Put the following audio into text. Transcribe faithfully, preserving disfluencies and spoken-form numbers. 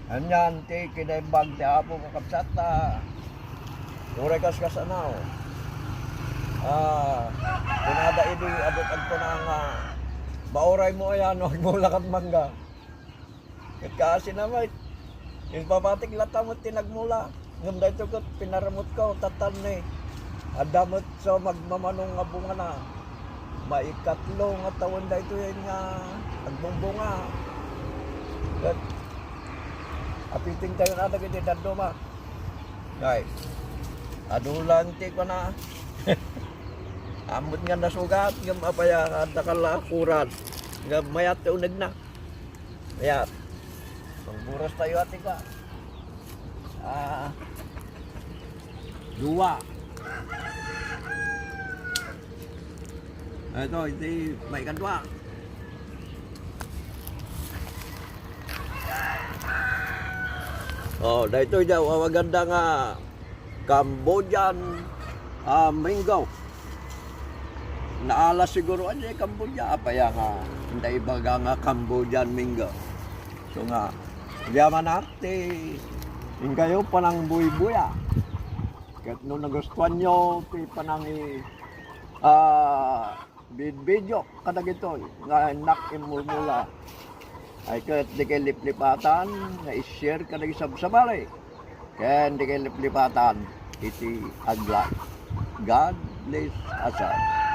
Anian ti kinaimbag ti Apo, kakabsat, ta uray kaskasanaw. Ah, kunada idi adu agkuna nga, "Mauray mo aya no agmula kad mangga." Ket kaasi na met, impapatik latta met ti nagmula. Ngem daytoy ket pinaramutko, tatanni. Adda met sa magmamano nga bungana. Maikatlo nga tawen daytoy nga agbungbunga. Ket apitingtayon a dagiti dadduma. Ay, adu lang ti kuna. Ammot nga nasugat, ngem apay a, adda kalakuran. Ngem mayat ti unegna. Ayan. Pangburas tayo, ate ka. Ah, dua. Ito, iti maikadua. Oh, daytoy daw, awagan da nga Cambodian, ah, mango. Naala siguro, ano, eh, Cambodia. Apay a nga, hindi ibaga nga Cambodian mango. So nga, yaman arte, inkayo panang buybuya. Ket no nagustuhan nyo, ti panang i-, ah, bidbidyo kadagitoy nga innak immulmula. Ay ket di kay liplipatan nga i-share kadagiti sabsabali. Ken di kay liplipatan iti ag-like. God bless us all.